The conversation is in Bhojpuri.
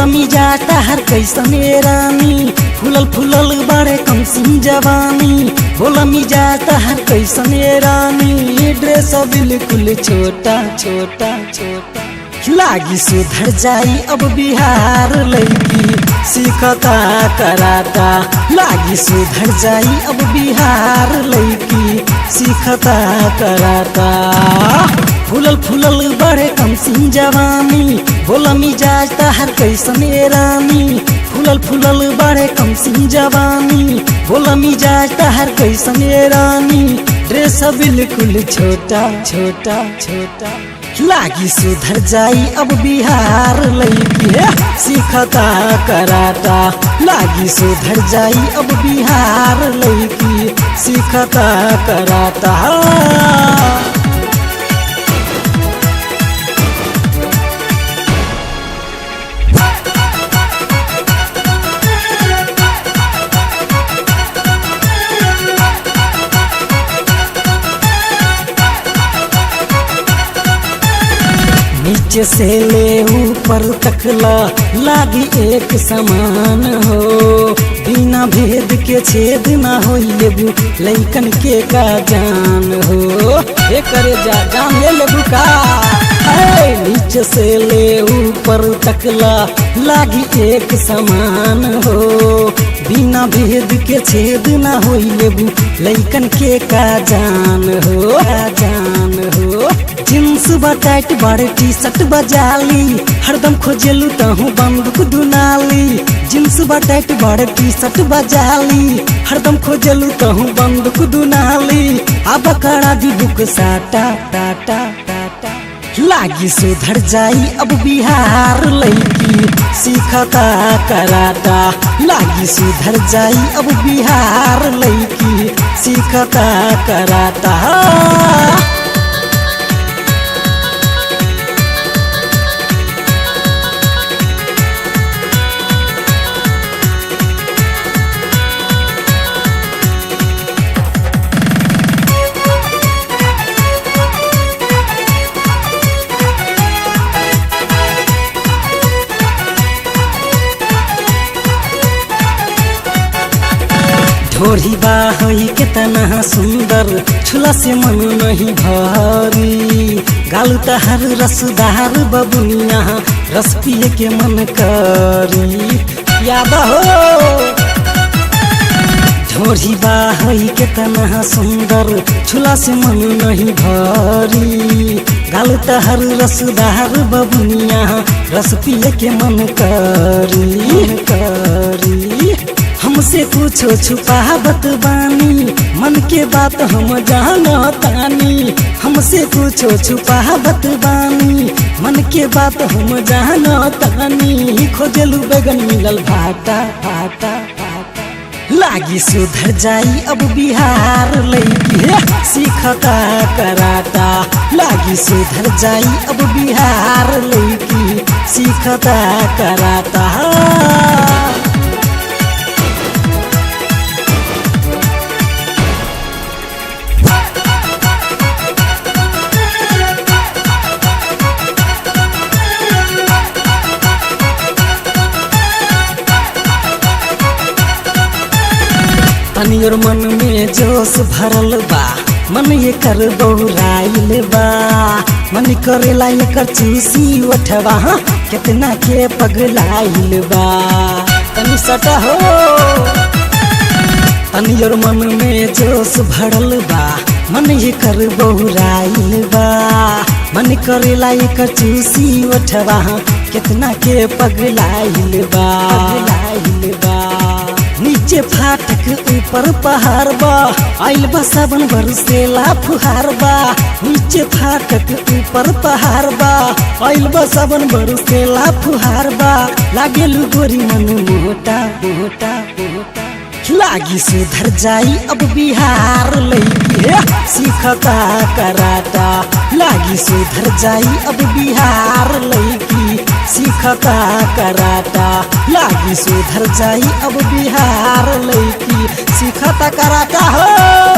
बोला मिजाज तहर कैसने रानी, फूलल फूलल बड़े कम सिंह जवानी। बोला मिजाज तहर कैसने रानी, ड्रेस बिल्कुल छोटा छोटा छोटा। लागी सुधर जाई अब बिहार लैकी सीखता कराटा। लागी सुधर जाई अब बिहार लैकी सीखता कराटा। फूलल फूलल बड़े कम सिंह जवानी, बोला मिजाज तहर कैसने रानी। फूलल फूलल बड़े कम सिंह जवानी, बोला मिजाज तहर कैसने रानी। ड्रेस बिल्कुल छोटा छोटा छोटा। लागी सुधर जाई अब बिहार लैकी सीखता कराटा। लागी सुधर जाई अब बिहार लैकी सीखता कराटा। नीचे से ले ऊपर तकला लागी एक समान हो, बिना भेद के छेद ना हो लेबू लैकन के का जान हो। हे करे जा जान ले लेबू का। नीचे से ले ऊपर तकला लागी एक समान हो, बिना भेद के छेद ना हो लेबू लैकन के का जान हो, जान हो। जींस बा टाइट बड़े टी शर्ट बजाली, हरदम खोजेलू तहु बंदूक दुनाली। जींस बा टाइट बड़े टी शर्ट बजाली, हरदम खोजेलू तहु बंदूक दुनाली। अब करा दी बुक साटा टाटा टाटा। लागी सुधर जाई अब बिहार लैकी सीखता कराटा। लागी सुधर जाई अब बिहार लैकी सीखता कराटा। ढोरी बा होई केतना सुंदर, छुला से मन नहीं भरी। गाल तहर रसदार बबुनिया, रस पिए के मन करी। याद हो ढोरी बा होई केतना सुंदर, छुला से मन नहीं भरी। गाल तहर रसदार बबुनिया, रस पिए के मन करी करी। हमसे कुछो छुपावत बानी, मन के बात हम जानतानी। हमसे कुछो छुपावत बानी, मन के बात हम जानतानी। खोजलू बैगन मिलल भाटा भाटा भाटा। लागी सुधर जाई अब बिहार लैकी सीखता कराटा। लागी सुधर जाई अब बिहार लैकी सीखता कराटा। तनियोर मन में जोश भरल बा, मन ये कर बौराइल बा। मन करेला एकर चूसी उठवा, कितना के पगलाइल बा। तनी सटा हो तनियोर मन में जोश भरल बा, मन ये कर बौराइल बा। मन करेला एकर चूसी उठवा, कितना के पगलाइल बा, पगलाइल बा। नीचे फाटक ऊपर पहाड़ बा, आइल बा सावन बरसेला फुहार बा। नीचे फाटक ऊपर पहाड़ बा, आइल बा सावन बरसेला फुहार बा। लागेलू गोरी मन मोटा मोटा मोटा। लागी सुधर जाई अब बिहार लैकी सीखता कराटा। लागी सुधर जाई अब बिहार लैकी सीखता कराटा। लागी सुधर जाई अब बिहार लैकी सीखता कराटा हो।